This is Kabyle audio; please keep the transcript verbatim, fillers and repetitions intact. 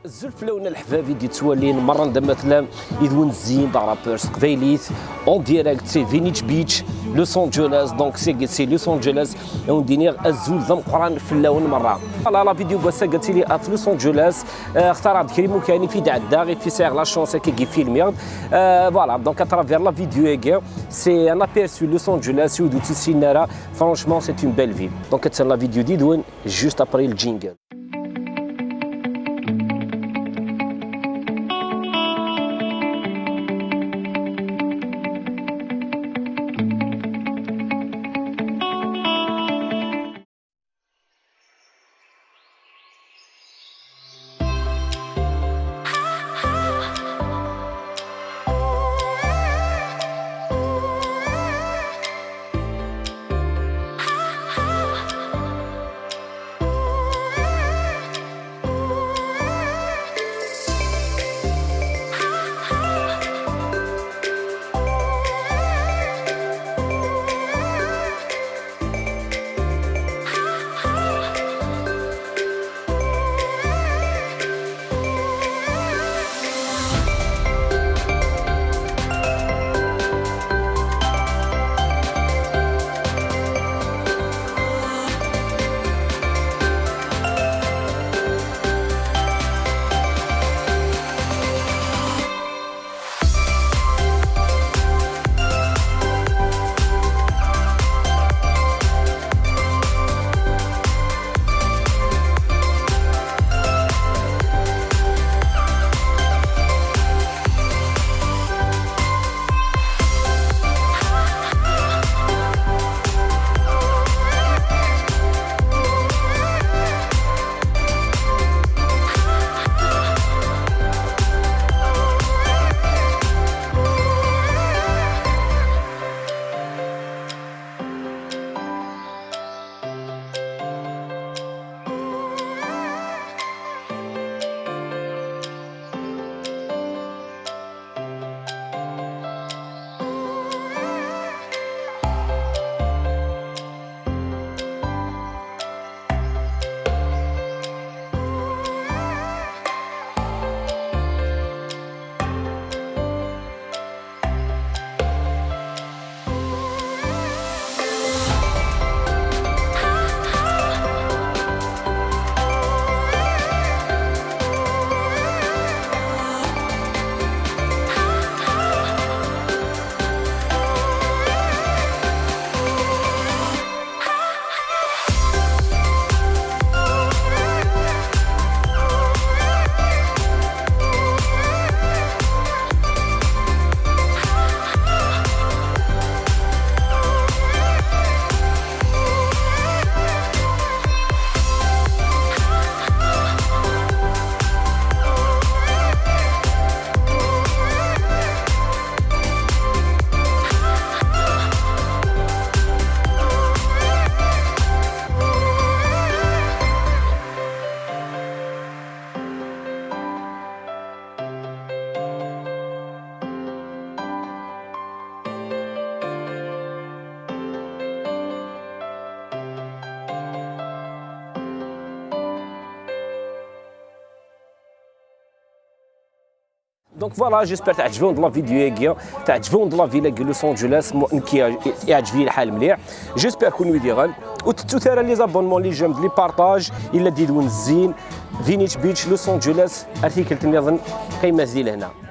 Azul fell-awen a leḥbab i d-yettwalin merra anda ma tellam, yid-wen Zin, d rappeur s teqbaylit, en direct, c'est Venice Beach, Los Angeles, donc c'est, c'est Los Angeles, ad wen-d-iniɣ azul d ameqqran fell-awen merra. Voilà, la vidéo n wass-a ad tili ɣef Los Angeles, euh, xtareɣ-d kra imukan i fi d-ɛeddaɣ, i fi sɛiɣ la chance akka i filmiɣ-d. Euh, voilà, donc à travers la vidéo-agi, c'est un aperçu Los Angeles, i wid ur tt-yessinen ara, franchement, c'est une belle ville. Donc, ad tili la vidéo yid-wen, juste après le jingle. Donc voilà, j'espère تعجبون la vidéo-agi, تعجبون la ville-agi Los Angeles, mo-, nekk iɛj-, iɛǧeb-iyi lḥal mliḥ. J'espère kunwi diɣen. Ur tettut ara les abonnements, les j'aime, les partages, illa d yid-wen Zin, Venice Beach, Los Angeles, ar tikkelt nniḍen, qqimet di lehna.